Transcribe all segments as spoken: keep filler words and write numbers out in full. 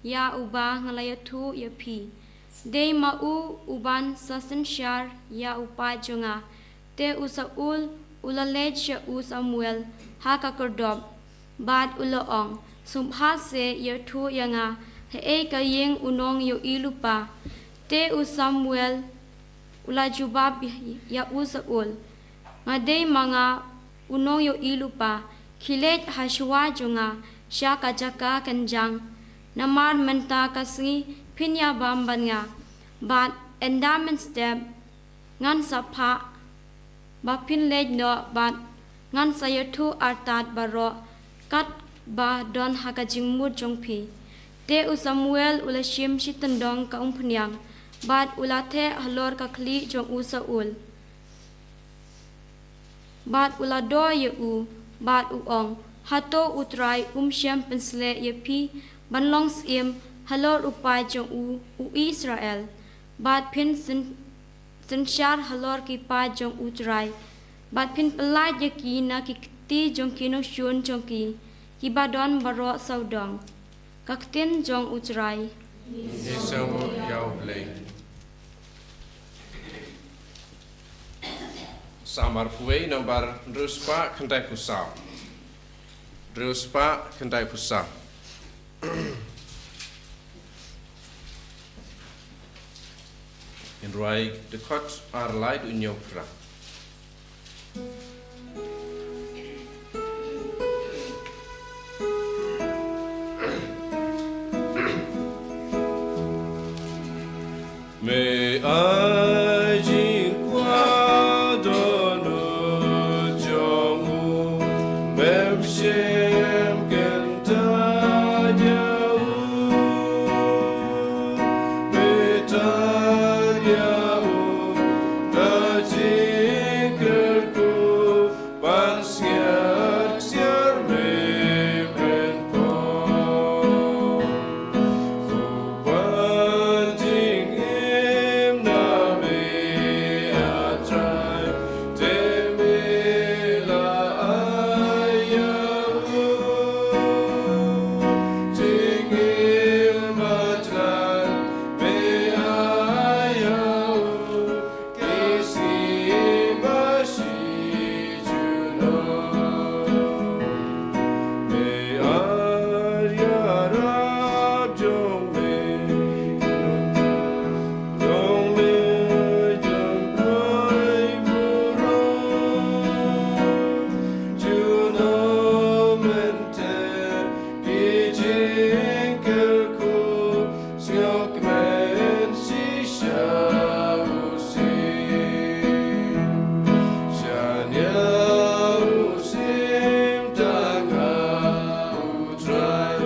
ïa uba nga la ïathuh ïa phi. Dei ma u uban sa synshar ïa u paid jong nga. Te u Saul u la leit sha u Samuel ha ka khyrdop, bad u la ong, sngewbha seh ïathuh ïa nga haei ka ïing u nongïohi lypa. Te u Samuel u la jubab ïa u Saul, nga dei ma nga u nongïohi lypa. Khie leit ha shuwa jong nga sha ka jaka kynjang, namar mynta ka sngi phin ïabam bad nga, bad ynda mynstep ngan sa phah ba phin leit noh, bad ngan sa ïathuh artat baroh katba don ha ka jingmut jong phi. Te u Samuel u la shim shi tyndong ka umphniang, bad u la theh halor ka khlieh jong u Saul, bad u la doh ïa u, bad u ong, hato U Trai um shym pynsleh ïa phi ban long syiem halor u paid jong u, u Israel, bad phin syn synshar halor ki paid jong U Trai, bad phin pyllait ïa ki na ki kti jong ki nongshun jong ki, kiba don baroh sawdong. Ka ktien jong U Trai. Ngi sngewnguh ïa U Blei. Salm arphew wei, nambar hynriew spah khyndai phew saw. Hynriew spah khyndai phew saw. Ngin rwai dkhot ar lai, dkhot hynñiew phra. Me ai jingkwah dohnud jong u, mem shym kyntait ïa u. Me tan ïa u da jingkyrkhu, ban sngap sngewsih me pynpaw. Ban jingim na me, A Trai, te me la ai ïa u. Jingim ba thymmai me ai ïa u. Sngewkmen shisha u syiem, shaniah u syiem tang ha u Trai,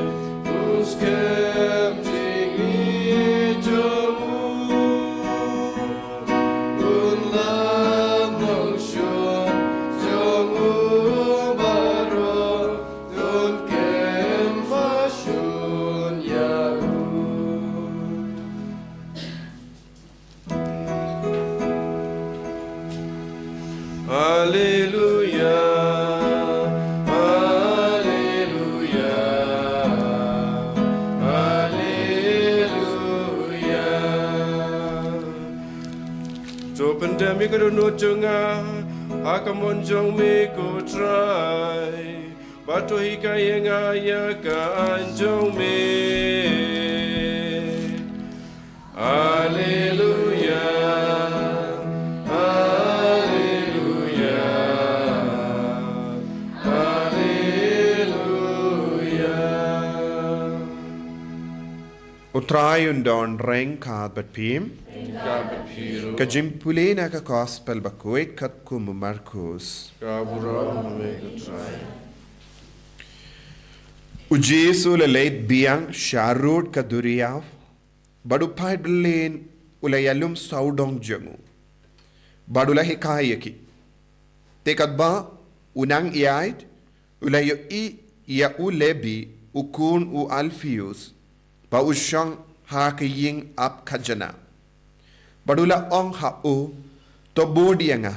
u skhem jingïeit jong u, un lam nongshun jong u baroh. Tun kem ba shun ïa u. Alleluia, alleluia, alleluia. To pyndem ïa ka dohnud jong nga ha ka mon jong me ko Trai. Bad to hikai ïa nga ïa ka aiñ jong me. Alleluia, alleluia, alleluia. U Trai un don ryngkat bad phi. Ryngkat bad phi ruh. Ka jingpule na ka Gospel bakhuid katkum u Markus. Ka burom ha me ko Trai. U Jisu u la leit biang sharud ka duriaw, bad u paidbah u la ïalum sawdong jong u, bad u la hikai ïa ki. Te katba u nang ïaid, u la ïohi ïa u Lebi, u khun u Alpheus, ba u shong ha ka ïing ap khajna. Bad u la ong ha u, to bud ïa nga.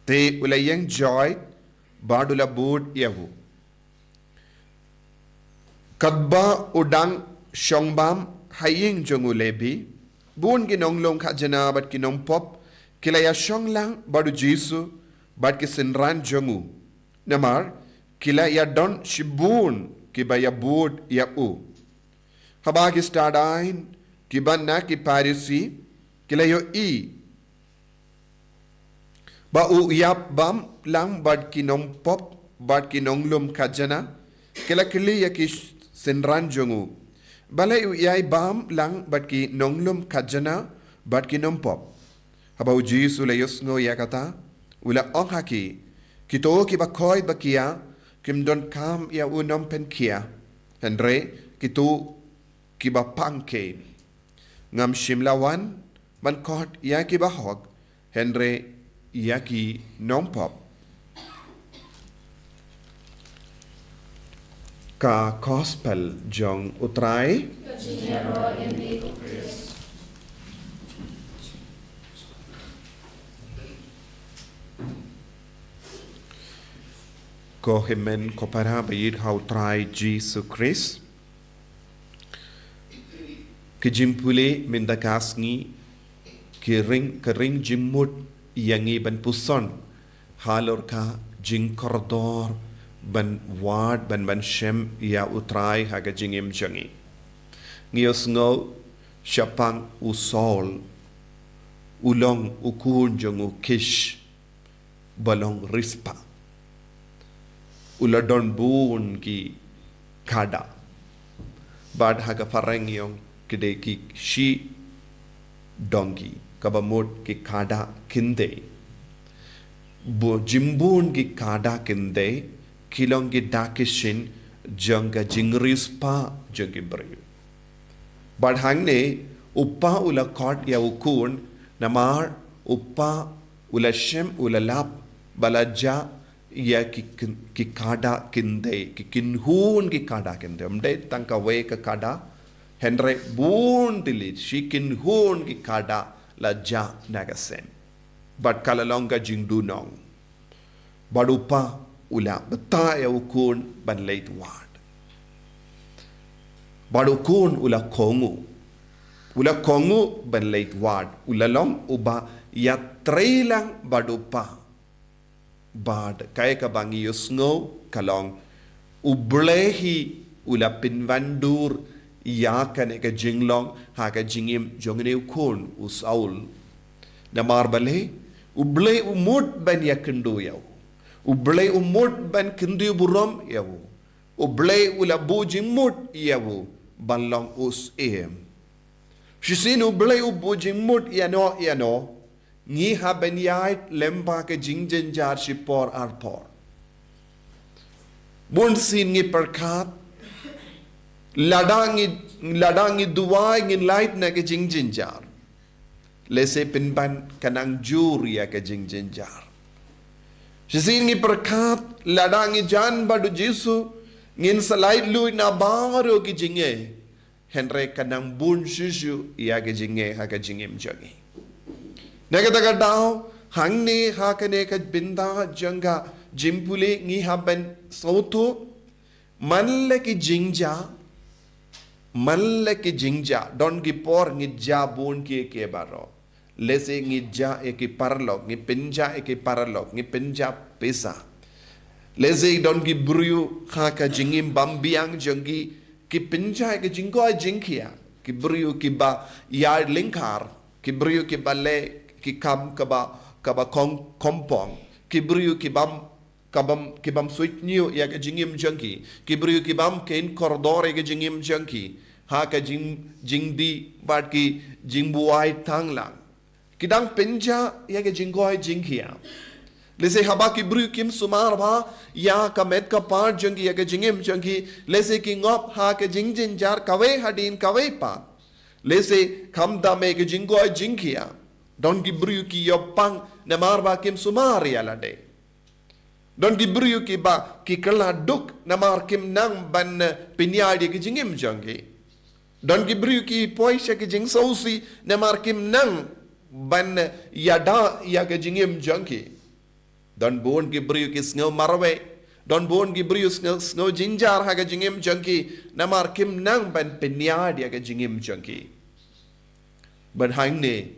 Te u la ïeng joit, bad u la bud ïa u. Katba u dang shong bam ha ïing jong u Lebi. Bun ki nonglum khajna bad ki nongpop ki la ïa shong lang bad u Jisu bad ki synran jong u. Namar ki la ïa don shibun kiba ïa bud ïa u. Haba ki stad aiñ, kiba na ki Pharisi ki la ïohi ba u ïap bam lang bad ki nongpop bad ki nonglum khajna, ki la kylli ïa ki synran jong u, balei u ïai bam lang bad ki nonglum khajna bad ki nongpop. Haba u Jisu u la ïohsngew ïa kata, u la ong ha ki, kito kiba khoi ba khia kim donkam ïa u nongpynkhia, hynrei kito kiba pang kein. Ngam shym la wan ban khot ïa kiba hok, hynrei ïa ki nongpop. Ka Gospel jong u Trai. Ko hynmen ko para ba ïeit ha u Trai Jisu Khrist. Ki jingpule mynta ka sngi, ki ring, ka ring jingmut ïa ngi ban puson halor ka jingkordor ban wad, ban, ban shem ïa u Trai ha ka jingim jong ngi. Ngi ïohsngew shaphang u Saul, u long u khun jong u Kish ba long Rizpah. U la don bun ki khadar. Bad ha ka phareng ïong ki dei ki shi donkey, kaba mut ki khadar kynthei. Bun, jingbun ki khadar kynthei ki long ki da ki shin jong ka jingriewspah jong ki briew. Bad hangne u pa u la khot ïa u khun, namar u pa u la shem, u la lap ba la jah ïa ki kyn-, ki khadar kynthei, ki kynhun ki khadar kynthei. Ym dei tang kawei ka khadar, hynrei bun tylli, shi kynhun ki khadar la jah na ka seng. Bad ka la long ka jingduhnong. Bad u pa u la bthah ïa u khun ban leit wad. Bad u khun u la kohnguh. U la kohnguh ban leit wad. U la long uba ïatrei lang bad u pa. Bad kaei kaba ngi ïohsngew ka long, U Blei hi u la pynwandur ïa kane ka jinglong ha ka jingim jong une u khun u Saul. Namar balei? U Blei u mut ban ïakynduh ïa u. U Blei u mut ban kynduh burom ïa u. U Blei u la buh jingmut ïa u ban long u syiem. Shisien U Blei u buh jingmut ïano ïano, ngi hap ban ïaid lem bad ka jingjynjar shipor arpor. Bunsien ngi pyrkhat, lada ngi, lada ngi duwai ngin lait na ka jingjynjar. Lehse pynban ka nang jur ïa ka jingjynjar. Shisien ngi pyrkhat, lada ngi jan bad U Jisu, ngin sa laitluid na baroh ki jingeh. Hynrei ka nang bun shuh shuh ïa ka jingeh ha ka jingim jong ngi. Na kata ka daw, hangne ha kane ka bynta jong ka jingpule ngi hap ban sngewthuh, man la ki jingjia, man la ki jingjia, don ki por ngi jia bun kiei kiei baroh. Lehse ngi jia ïa ki paralok, ngi pynjia ïa ki paralok, ngi pynjia pisa. Lehse don ki briew ha ka jingim bym biang jong ki, ki pynjia ïa ki jingkoit jingkhiah, ki briew kiba ïaid lyngkar, ki briew kiba leh ki kam kaba, kaba kong, kongpong, ki briew kibym, kibym, kibym suidñiew ïa ka jingim jong ki, ki briew kibym kheiñ kordor ïa ka jingim jong ki ha ka jing, jingdih bad ki jingbuaid tang lang. Ki dang pynjia ïa ka jingkoit jingkhiah. Lehse haba ki briew kim sumar bha ïa ka met ka phad jong ki, ïa ka jingim jong ki, lehse ki ngop ha ka jingjynjar kawei hadien kawei pat. Lehse khamtam ïa ka jingkoit jingkhiah. Don ki briew ki ïoh pang namar ba kim sumar ïa lade. Don ki briew kiba ki kylla duk namar kim nang ban, eh, pynïaid ïa ka jingim jong ki. Don ki briew ki poi sha ka jingsngewsih namar kim nang ban, eh, ïada ïa ka jingim jong ki. Don bun ki briew ki sngew marwei Don bun ki briew sngew, sngew jynjar ha ka jingim jong ki, namar kim nang ban pynïaid ïa ka jingim jong ki. Bad hangne,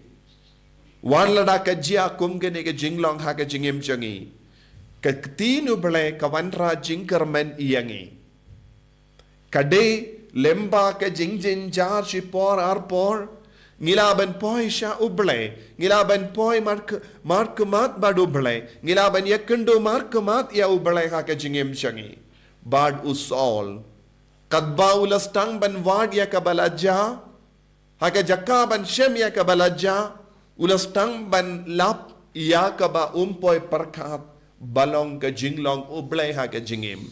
wat lada ka jia kum kane ka jinglong ha ka jingim jong ngi, ka ktien U Blei ka wanrah jingkyrmen ïa ngi. Ka dei lyngba ka jingjynjar shipor arpor, ngi lah ban poi sha U Blei, ngi lah ban poi markhmat bad U Blei, ngi lah ban ïakynduh markhmat ïa U Blei ha ka jingim jong ngi. Bad u Saul, katba u la sdang ban wad ïa kaba la jia, ha ka jaka ban shem ïa kaba la jia, u la sdang ban lap ïa kaba um poi pyrkhat ba long ka jinglong U Blei ha ka jingim.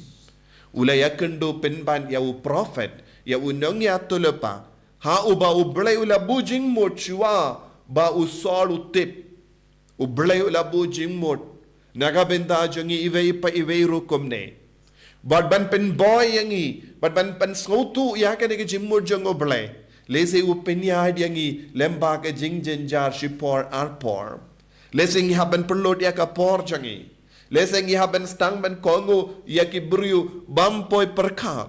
U la ïakynduh pynban ïa u prophet, ïa u nongïathuhlypa, ha uba U Blei u la buh jingmut shuwa ba u Saul u tip. U Blei u la buh jingmut na ka bynta jong ngi iwei pa iwei ruh kumne. Bad ban pynbor ïa ngi, bad ban pynsngewthuh ïa kane ka jingmut jong U Blei, lehse u pynïaid ïa ngi lyngba ka jingjynjar shipor arpor. Lehse ngi hap ban pynlut ïa ka por jong ngi. Lehse ngi hap ban sdang ban kohnguh ïa ki briew bym poi pyrkhat.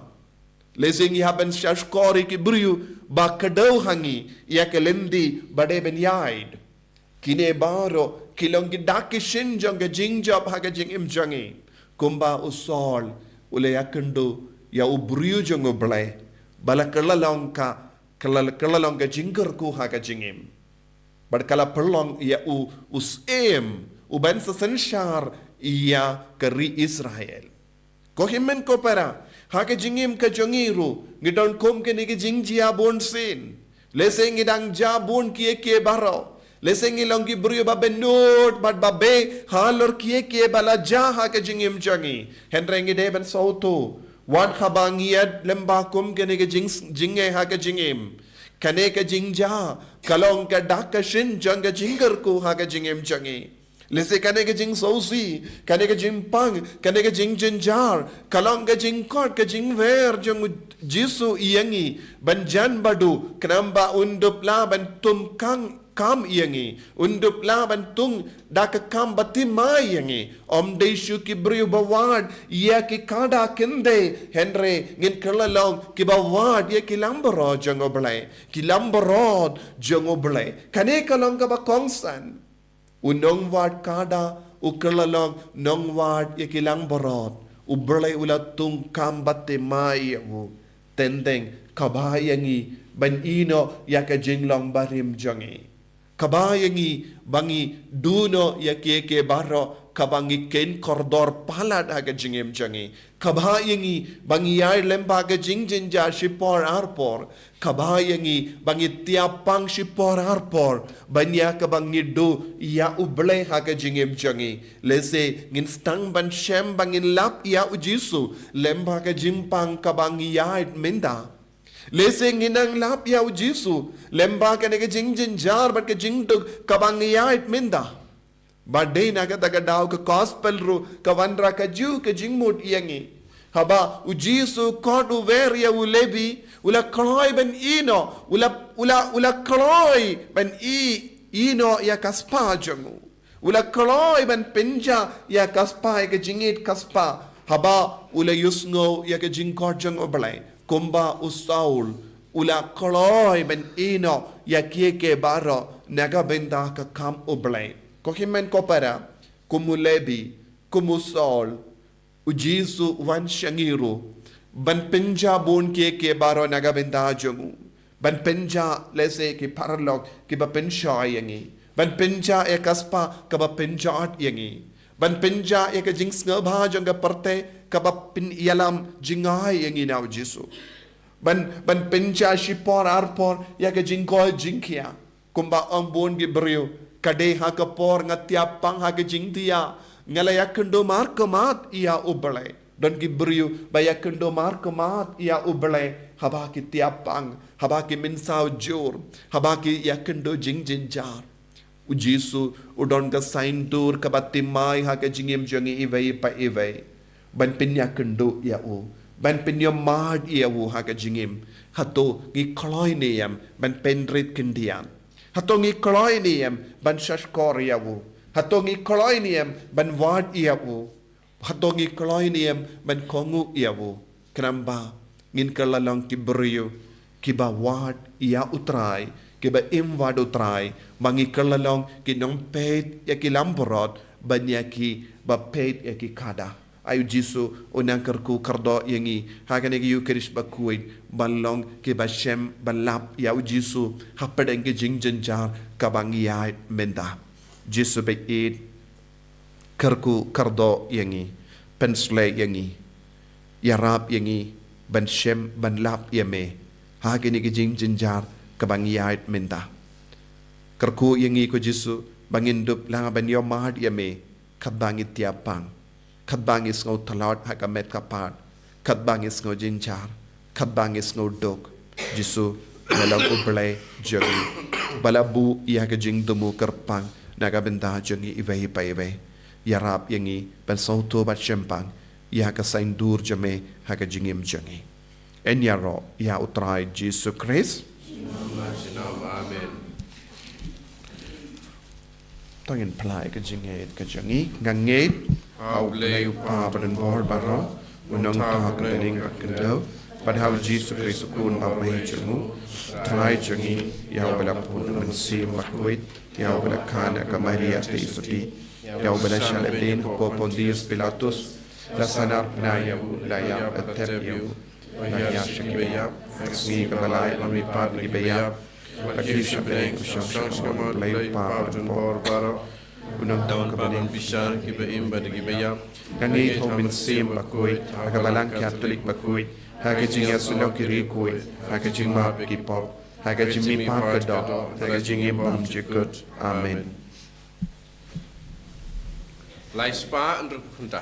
Lehse ngi hap ban shahshkor ïa ki briew ba kdew ha ngi ïa ka lynti ba dei ban ïaid. Kine baroh ki long ki dak ki shin jong ka jingjop ha ka jingim jong ngi. Kumba u Saul u la ïakynduh ïa u briew jong U Blei, ba la kylla long ka, kylla, kylla long ka jingkyrkhu ha ka jingim. Bad ka la pynlong ïa u u syiem uban sa synshar ïa ka ri Israel. Ko hynmen ko para, ha ka jingim ka jong ngi ruh ngi don kum kine ki jingjia bunsien. Lehse ngi dang jia bun kiei kiei baroh. Lehse ngi long ki briew ba bynnud bad ba beh halor kiei kiei ba la jia ha ka jingim jong ngi. Hynrei ngi dei ban sngewthuh, wat haba ngi ïaid lyngba kum kine ki jing, jingeh ha ka jingim, kane ka jingjia ka long ka dak ka shin jong ka jingkyrkhu ha ka jingim jong ngi. Lehse kane ka jingsngewsih, kane ka jingpang, kane ka jingjynjar ka long ka jingkot, ka jingwer jong U Jisu ïa ngi, ban jan bad u, khnang ba un dup lah ban tung kam, kam ïa ngi, un dup lah ban tung da ka kam bathymmai ïa ngi. Ym dei shuh ki briew ba wad ïa ki kada khyndai, hynrei ngin kylla long kiba wad ïa ki langbrot jong U Blei, ki langbrot jong U Blei. Kane ka long kaba kongsan. U nongwad kada u kylla long nongwad ïa ki langbrot. U Blei u la tung kam bathymmai ïa u. Teng teng ka bha ïa ngi ban ïehnoh ïa ka jinglong barim jong ngi. Ka bha ïa ngi ba ngi duh noh ïa kiei kiei baroh kaba ngi kheiñ kordor palat ha ka jingim jong ngi. Ka bha ïa ngi ba ngi ïaid lyngba ka jingjynjar shipor arpor. Ka bha ïa ngi ba ngi tiap pang shipor arpor ban ïa kaba ngi duh ïa U Blei ha ka jingim jong ngi. Lehse ngin sdang ban shem ba ngin lap ïa U Jisu lyngba ka jingpang kaba ngi ïaid mynta. Lehse ngin nang lap ïa U Jisu lyngba kane ka jingjynjar bad ka jingduk kaba ngi ïaid mynta. Bad dei na kata ka daw ka gospel ruh ka wanrah kajuh ka jingmut ïa ngi. Haba U Jisu kot u wer ïa u Lebi, u la kloi ban ïehnoh, u la, u la, u la kloi ban ïeh, ïehnoh ïa ka spah jong u. U la kloi ban pynjah ïa ka spah, ïa ka jingïeit ka spah, haba u la ïohsngew ïa ka jingkot jong U Blei. Kumba u Saul u la kloi ban ïehnoh ïa kiei kiei baroh na ka bynta ka kam U Blei. Ko hynmen ko para, kum u Lebi, kum u Saul, U Jisu u wan sha ngi ruh ban pynjah bun kiei kiei baroh na ka bynta jong u. Ban pynjah lehse ki paralok kiba pynshoi ïa ngi. Ban pynjah ïa ka spah kaba pynjot ïa ngi. Ban pynjah ïa ka jingsngewbha jong ka pyrthei kaba pynïalam jngai ïa ngi na U Jisu. Ban, ban pynjah shipor arpor ïa ka jingkoit jingkhiah. Kumba ong bun ki briew, ka dei ha ka por nga tiap pang ha ka jingthiah, nga la ïakynduh markhmat ïa U Blei. Don ki briew ba ïakynduh markhmat ïa U Blei haba ki tiap pang, haba ki mynsaw jur, haba ki ïakynduh jingjynjar. U Jisu u don ka saiñdur kaba thymmai ha ka jingim jong ngi iwei pa iwei. Ban pynïakynduh ïa u, ban pynïohmad ïa u ha ka jingim. Hato ngi kloi ne em ban pynrit khyndiat? Hato ngi kloi ne em ban shahshkor ïa u? Hato ngi kloi ne em ban wad ïa u? Hato ngi kloi ne em ban kohnguh ïa u? Khnang ba ngin kylla long ki briew kiba wad ïa U Trai, kiba im wad U Trai, ba ngi kylla long ki nongpeit ïa ki langbrot, ban ïa ki ba peit ïa ki khadar. Ai U Jisu u nang kyrkhu kyrdoh ïa ngi ha kane ka Ïukharist bakhuid, ban long kiba shem ban lap ïa U Jisu hapdeng ki jingjynjar kaba ngi ïaid mynta. Jisu ba ïeit, kyrkhu kyrdoh ïa ngi, pynshlei ïa ngi, ïarap ïa ngi ban shem ban lap ïa me ha kine ki jingjynjar kaba ngi ïaid mynta. Kyrkhu ïa ngi ko Jisu ba ngin dup lang ban ïohmad ïa me, katba ngi tiap pang, katba ngi sngew tlot ha ka met ka phad, katba ngi sngew jynjar, katba ngi sngew duk. Jisu, me long U Blei jong ngi, ba la buh ïa ka jingthmu kyrpang na ka bynta jong ngi iwei pa iwei. Ïarap ïa ngi ban sngewthuh bad shemphang ïa ka saiñdur jong me ha ka jingim jong ngi. Yn ïaroh ïa U Trai Jisu Khrist. Amen. To ngin pynlait ka jingngeit ka jong ngi. Nga ngeit ha U Blei U Kpa badonbor baroh, U Nongthaw kaba bneng bad khyndew, bad ha U Jisu Khrist U Khun bawei jong U Trai jong ngi, ïa uba la put na U Mynsiem Bakhuid, ïa uba la kha na ka Maria Theisotti, ïa uba la shah leh beiñ hapoh Pontius Pilatus, la sahnarphna ïa U, la ïap, la tep ïa U, la hiar sha ki ba ïap, ha ka sngi kaba lai U la mihpat na ki ba ïap, la kiew sha bneng, U shong sha ka mut U Blei U Kpa badonbor baroh, U Nongthaw kaba bneng, bishar ki ba im bad ki ba ïap. Nga ngeit ha U Mynsiem Bakhuid, ha ka Balang Katholik bakhuid, ha ka jingïasyllok ki riewkhuid, ha ka jingmap ki pop, ha ka jingmihpat ka doh, ha ka jingim bymjukut. Amen. Lai spah hynriew kynta.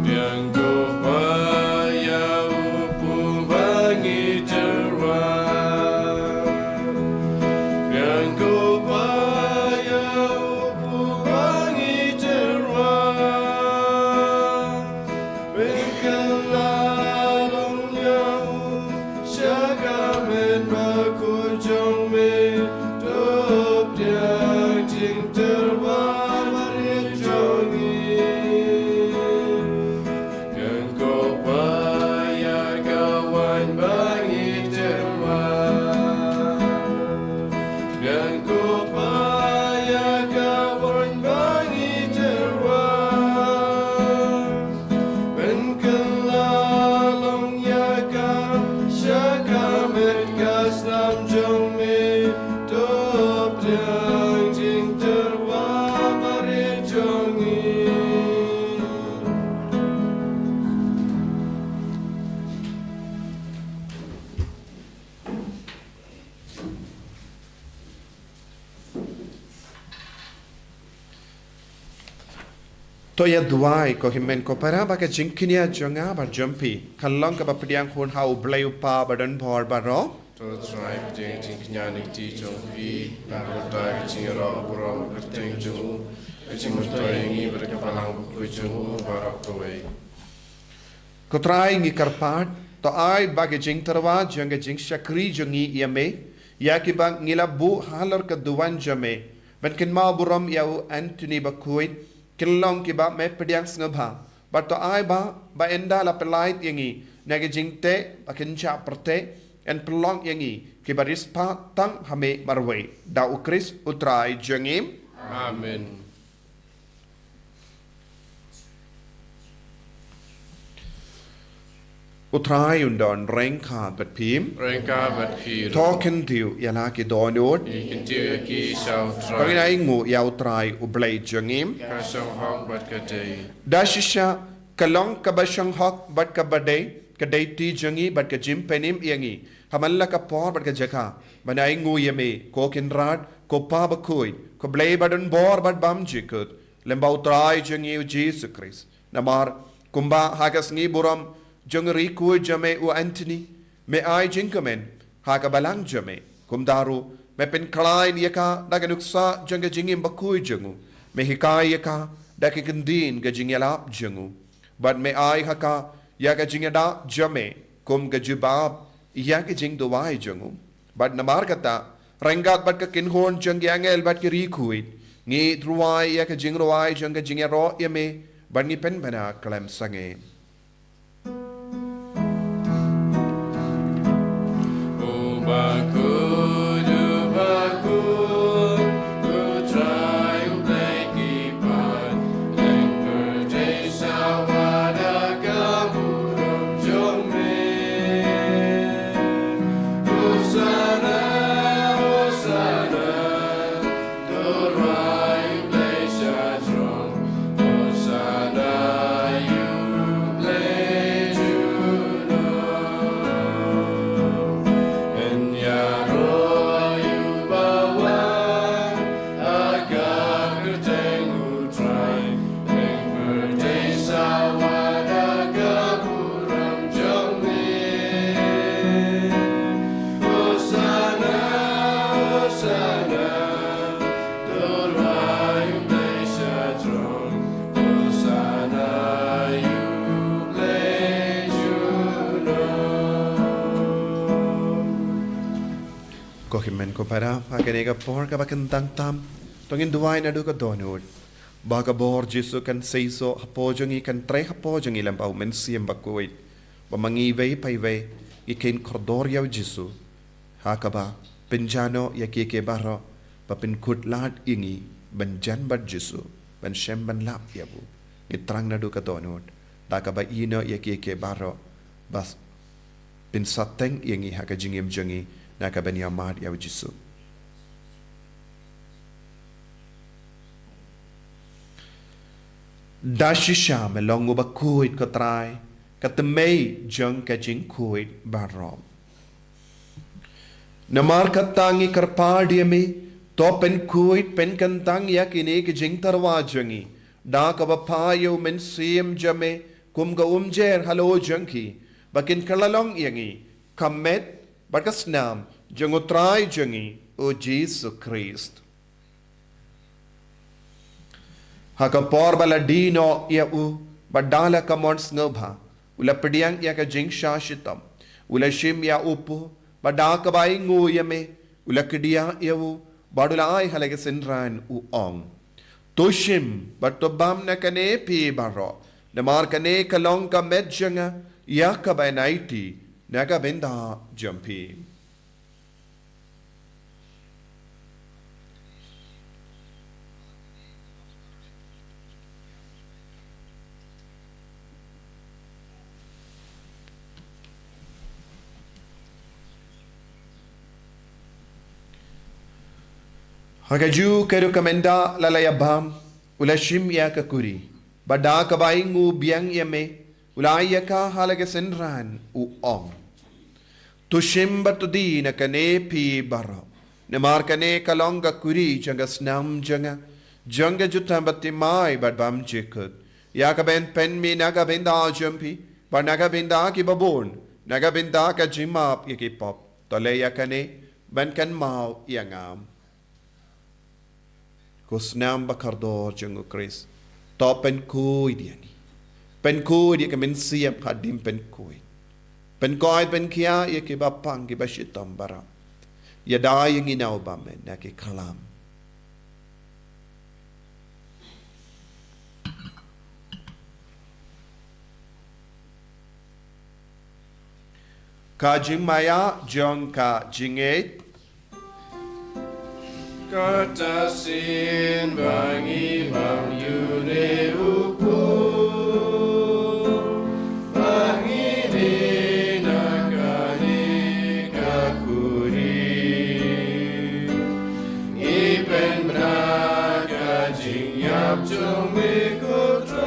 Biang ko ba ïa u pu ba ngi tyrwa. Biang ko ba ïa u pu ba ngi tyrwa. Pynkylla long ïa u sha ka met bakhuid jong me, to pdiang jingtyrwa barit jong ngi. Biang ko ba ïa ka waiñ ba ngi tyrwa. Biang ko ba ïa ka waiñ ba ngi tyrwa. Pynkylla long ïa ka sha ka met ka snam jong me, to pdiang jingtyrwa barit jong ngi. To ïa duwai ko hynmen ko para ba ka jingkñia jong nga bad jong phi kan long kaba pdiang hun ha U Blei U Kpa badonbor baroh. To Trai, pdiang jingkñia na ki kti jong phi, na ka bynta ka jingïaroh burom kyrteng jong u, ka jingmyntoi ïa ngi bad ka Balang bakhuid jong u baroh kawei. Ko Trai, ngi kyrpad, to ai ba ka jingtyrwa jong ka jingshakri jong ngi ïa me, ïa kiba ngi la buh halor ka duwan jong me, ban kynmaw burom ïa u Anthony bakhuid, kin long kiba me pdiang sngewbha, bad to ai ba, ba ynda la pynlait ïa ngi na ka jingteh ba kynjah pyrthei, yn pynlong ïa ngi kiba riewspah tang ha me marwei. Da U Khrist U Trai jong ngi. Amen. U Trai un don ryngkat bad phi. Ryngkat bad phi ruh. To kyntiew ïa la ki dohnud. Ngi kyntiew ïa ki sha U Trai. To ngin ainguh ïa U Trai U Blei jong ngi. Ka shong hok bad ka dei. Da shisha ka long kaba shong hok bad kaba dei, ka dei kti jong ngi bad ka jingpynim ïa ngi ha man la ka por bad ka jaka, ban ainguh ïa me, ko Kynrad, ko Pa bakhuid, ko Blei badonbor bad bymjukut, lyngba U Trai jong ngi U Jisu Khrist. Namar kumba ha ka sngi burom jong u riewkhuid jong me u Anthony, me ai jingkmen ha ka Balang jong me, kumta ruh me pynkhlaiñ ïa ka da ka nuksa jong ka jingim bakhuid jong u, me hikai ïa ka da ka kyntien ka jingïalap jong u, bad me ai ha ka ïa ka jingïada jong me kum ka jubab ïa ka jingduwai jong u. Bad namar kata, ryngkat bad ka kynhun jong ki angel bad ki riewkhuid, ngi duwai ïa ka jingrwai jong ka jingïaroh ïa me, bad ngi pynbna khlem sangeh. Ko hynmen ko para, ha kane ka por kaba kyntang tam, to ngin duwai naduh ka dohnud. Ba ka bor Jisu kan seisoh hapoh jong ngi, kan trei hapoh jong ngi lem bad u Mynsiem Bakhuid. Ba ma ngi iwei pa iwei, ngi kheiñ kordor ïa u Jisu. Ha kaba pynjah noh ïa kiei kiei baroh, ba pynkhuslad ïa ngi ban jan bad Jisu, ban shem ban lap ïa u. Ngi thrang naduh ka dohnud, da kaba ïehnoh ïa kiei kiei baroh, ba pynsahteng ïa ngi ha ka jingim jong ngi, na ka ban ïa mad ïa u Jisu. Da shisha me long uba khuid, ko Trai, ka tmei jong ka jingkhuid baroh. Namar kata ngi kyrpad ïa me, to pynkhuid pynkyntang ïa kine ki jingtyrwa jong ngi, da kaba phah ïa u Mynsiem jong me kum ka umjer halor jong ki, ba kin kylla long ïa ngi ka met bad ka snam jong u Trai jong ngi u Jisu Khrist. Ha ka por ba la die noh ïa u, bad da la ka mon sngewbha, u la pdiang ïa ka jingshah shitom, u la shim ïa u puh, bad da kaba ainguh ïa me, u la kdiah ïa u, bad u la ai ha la ka synran, u ong: To shim bad to bam na kane phi baroh, namar kane ka long ka met jong nga, ïa kaba yn aiti na ka bynta jong phi. Ha kajuh ka rukom, ynda la la ïa bam, u la shim ïa ka kuri, bad da kaba ainguh biang ïa me, u la ai ïa ka ha la ka synran, u ong: To shim bad to die na kane phi baroh, namar kane ka long ka kuri jong ka snam jong nga, jong ka jutang baptisma bad bymjukut, ïa kaba yn pynmih na ka bynta jong phi bad na ka bynta kiba bun, na ka bynta ka jingmap ïa ki pop. To leh ïa kane ban kynmaw ïa nga. Ko snam ba kordor jong u Khrist, to pynkhuid ïa ngi. Pynkhuid ïa ka mynsiem hadien pynkhuid. Pynkhuid, pynkhia ïa kiba pang, kiba shitom baroh. Ïada ïa ngi na u bymman na ki khlam. Ka jingmaïa jong ka jingngeit. Kata shisien ba ngi bam ïa une u puh, ba ngi die na kane ka kuri, ngi pynbna ka jingïap jong me, ko Trai.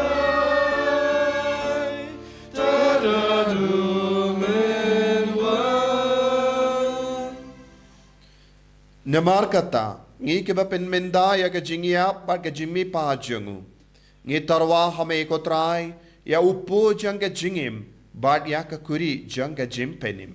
Namar kata, ngi kiba pynmynda ïa ka jingïap bad ka jingmihpat jong u, ngi tyrwa ha me, ko Trai, ïa u puh jong ka jingim bad ïa ka kuri jong ka jingpynim.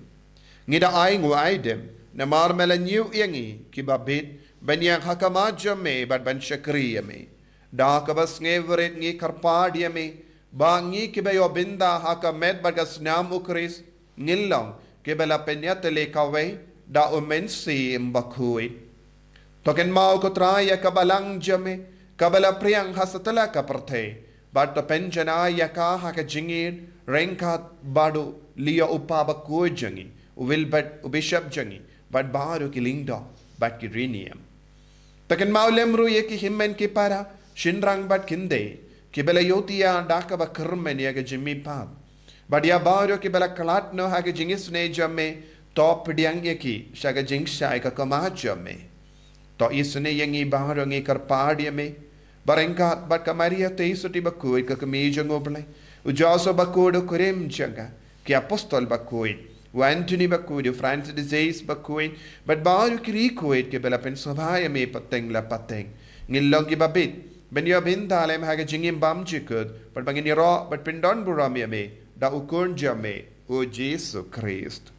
Ngi da ainguh aidem namar me la ñiew ïa ngi kiba bit ban ïeng ha khmat jong me bad ban shakri ïa me. Da kaba sngewrit ngi kyrpad ïa me, ba ngi kiba ïoh bynta ha ka met bad ka snam u Khrist, ngin long kiba la pynïatylli kawei da u Mynsiem Bakhuid. To kynmaw ko Trai ïa ka balang jong me, kaba la pdiang ha satlak ka pyrthei, bad to pynjanai ïa ka ha ka jingïeit ryngkat bad u Leo u Kpa Bakhuid jong ngi, u Wilbert u Bishop jong ngi, bad baroh ki lyngdoh bad ki riewniam. To kynmaw lem ruh ïa ki hynmen ki para, shynrang bad khyndiat, kiba la ïohthiah da kaba kyrmen ïa ka jingmihpat. Bad ïa baroh kiba la khlad noh ha ka jingisynei jong me, to pdiang ïa ki sha ka jingshai ka khmat jong me. To isynei ïa ngi baroh ngi kyrpad ïa me, ba ryngkat bad ka Maria Theisotti Bakhuid ka kmie jong u Blei, u Joseph Bakhuid u kurim jong ka, ki Apostol Bakhuid, u Anthony Bakhuid, u Francis de Sales Bakhuid, bad baroh ki riewkhuid kiba la pynsngewbha ïa me pateng la pateng. Ngin long kiba bit ban ïoh bynta lem ha ka jingim bymjukut, bad ba ngin ïaroh bad pyndonburom ïa me da u Khun jong me, u Jisu Khrist.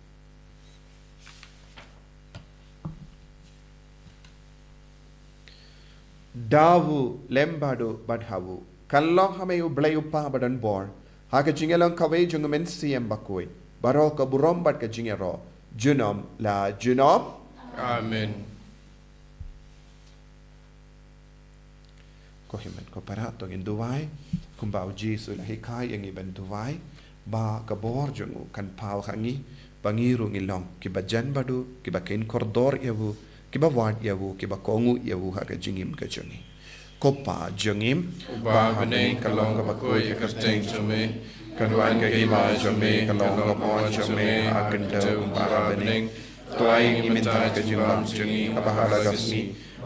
Da u, lem bad u, bad ha u, kan long ha me u Blei u Kpa badonbor, ha ka jingïalong kawei jong u Mynsiem Bakhuid, baroh ka burom bad ka jingïaroh junom la junom. Amen. Ko hynmen ko para, to ngin duwai kumba u Jisu u la hikai ïa ngi ban duwai, ba ka bor jong u kan paw ha ngi, ba ngi ruh ngin long kiba jan bad u, kiba kheiñ kordor ïa u, kiba wad ïa u, kiba kohnguh ïa u ha ka jingim ka jong ngi. Ko Pa jong ngi, uba ha bneng, ka long kaba khuid ïa ka kyrteng jong me, kan wan ka hima jong me, kan long ka mon jong me ha ka khyndew kumba ha bneng. To ai ïa ngi mynta ka jingbam jong ngi kaba ha la ka sngi,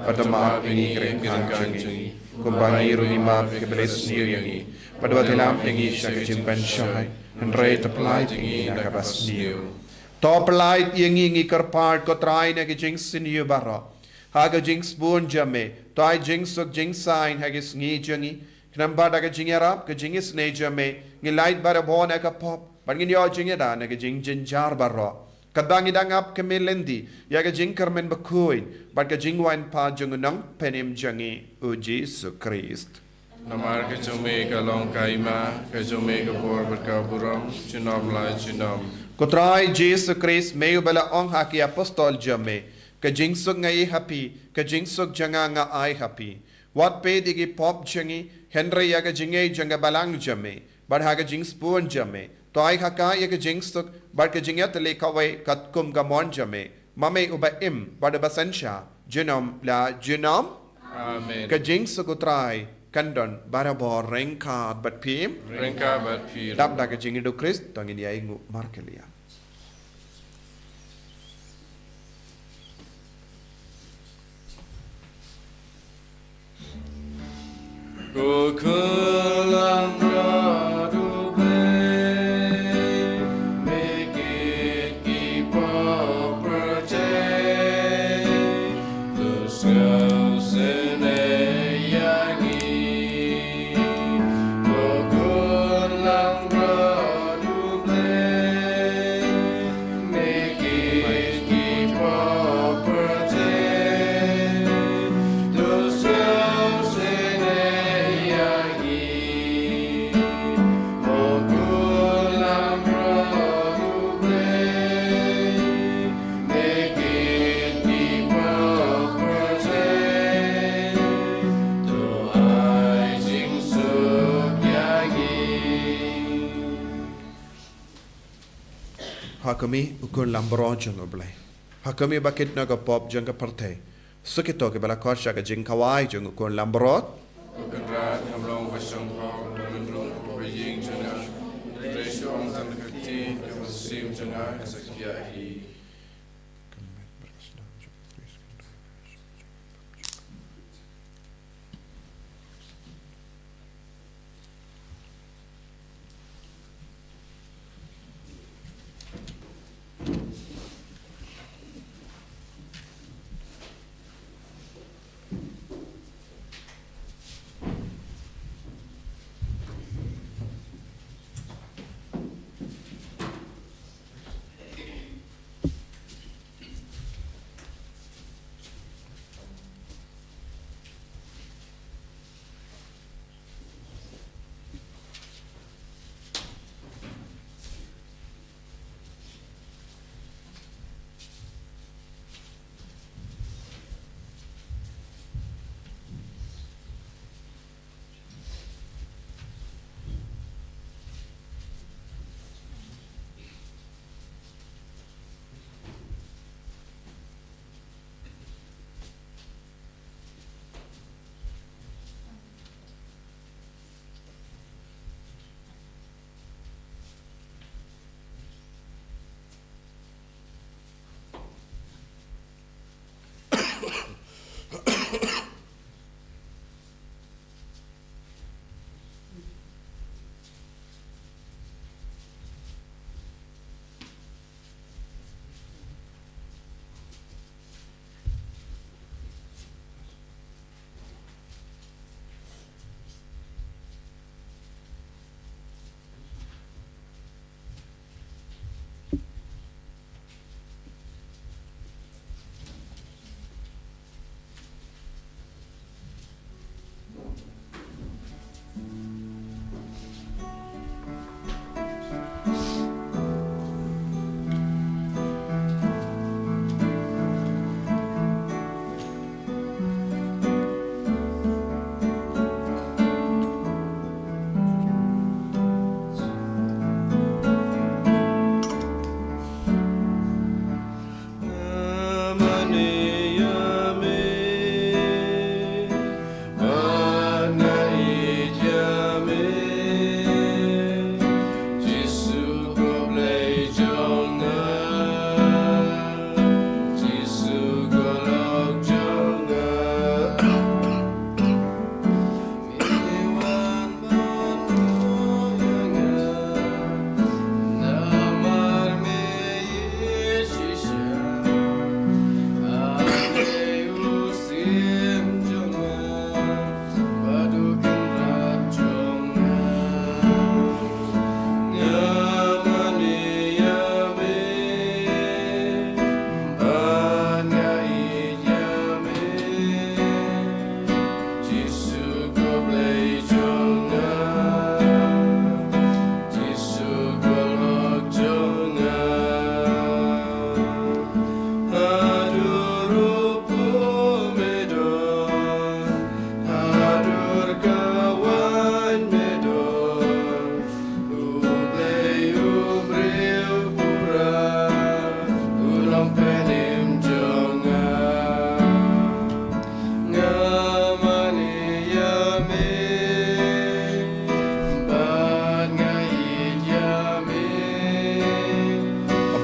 bad to map ïa ngi ki ryngkat jong ngi, kumba ngi ruh ngi map ïa kiba la sniew ïa ngi, bad wat ïalam ïa ngi sha ka jingpynshoi, hynrei to pyllait ïa ngi na kaba sniew. To pyllait ïa ngi, ngi kyrpad ko Trai, na ka jingsniew baroh, ha ka jingsbun jong me. To ai jingsuk jingsaiñ ha ka sngi jong ngi, khnang ba da ka jingïarap ka jingisynei jong me, ngin lait barabor na ka pop, bad ngin ïoh jingïada na ka jingjynjar baroh, katba ngi dang ap khmih lynti ïa ka jingkyrmen bakhuid bad ka jingwan pat jong u Nongpynim jong ngi, u Jisu Khrist. Namar ka jong me ka long ka hima, ka jong me ka bor bad ka burom junom la junom. Ko Trai Jisu Khrist, me uba la ong ha ki Apostol jong me, ka jingsuk nga ai ha phi, ka jingsuk jong nga nga ai ha phi. Wat peit ïa ki pop jong ngi, hynrei ïa ka jingngeit jong ka balang jong me, bad ha ka jingsbun jong me, to ai ha ka ïa ka jingsuk bad ka jingïatylli kawei katkum ka mon jong me, ma me uba im bad uba synshar junom la junom. Amen. Ka jingsuk u Trai kan don barabor ryngkat bad phi. Ryngkat bad phi. Dap da ka jingïeid u Khrist, to ngin ïa ainguh markylliang. Ko Khun langbrot U Blei, me kit ki pop pyrthei, to sngewsynei ïa ngi. Ko Khun langbrot U Blei, Ha ka me u Khun langbrot jong U Blei. Ha ka me ba kit noh ka pop jong ka pyrthei. Suk ïa kito kiba la khot sha ka jingkhawai jong u Khun langbrot. Ko Kynrad, ngam long ba shong pop, ngam long ba ïing jong nga. Hynrei shu ong tang ka ktien, ka mynsiem jong nga kan sa khiah hi.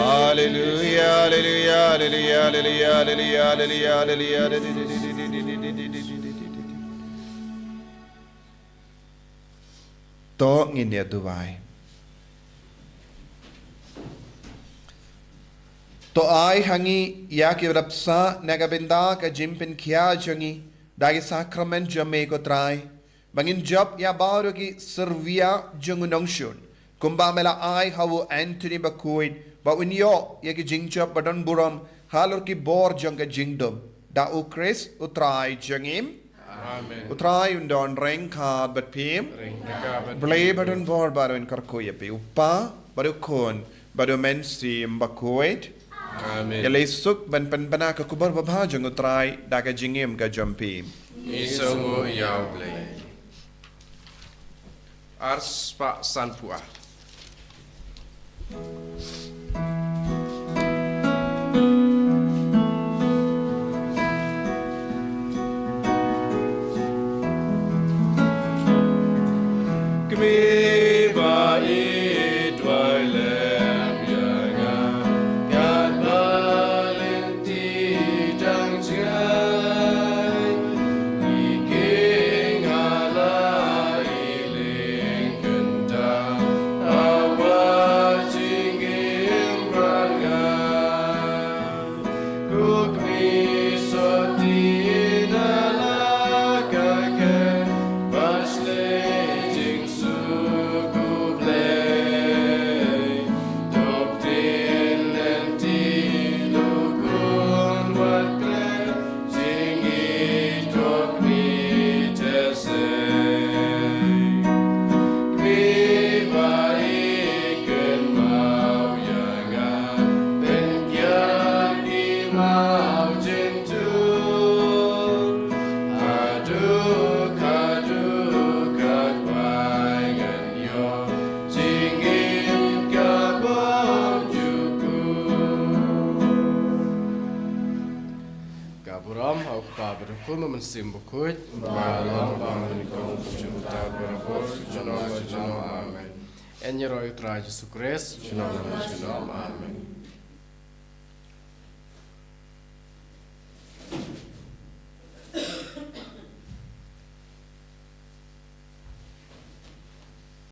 Haleluya, haleluya, haleluya. To ngin ïa duwai. To ai ha ngi ïa ki bynta na ka bynta ka jingpynkhia jong ngi da ki sakramen jong me ko Trai. Ba ngin jop ïa baroh ki syrwia jong u nongshun. Kumba me la ai ha u Anthony Bakhuid ba un ïoh ïa ki jingjop ba don burom halor ki bor jong ka jingdum. Da u Khrist u Trai jong ngi. Amen. U Trai un don ryngkat bad phi. Ryngkat bad phi. Blei ba don bor baroh un kyrkhu ïa phi, u Kpa bad u Khun bad u Mynsiem Bakhuid. Amen. Ïa lei suk ban pynbna ka khubor babha jong u Trai da ka jingim ka jong phi. Ngi sngewnguh ïa u Blei. Ar spah sanphew ar. Kmie ba ïeit wai lem ïa nga, katba lynti dang jngai. Ngi kieng ha la i lyngkynta, ha wa jingim ba nga. Ko kmie sotti na la ka kem, ba shlei jingsuk u Blei. Dok tin lynti, dukun wat khlem, jingïeit u kmie te sei. Kmie ba ïeit kynmaw ïa nga, pynkiar ki maw jyntur. Haduh, haduh katba ngan ïoh jingim ka bymjukut. Ka burom ha u Kpa bad u Khun bad u Mynsiem Bakhuid. Ba long ba nyngkong, kumjuh mynta, barabor, junom junom. Amen. Yn ïaroh ïa u Trai Jisu Khrist. Junom junom. Amen.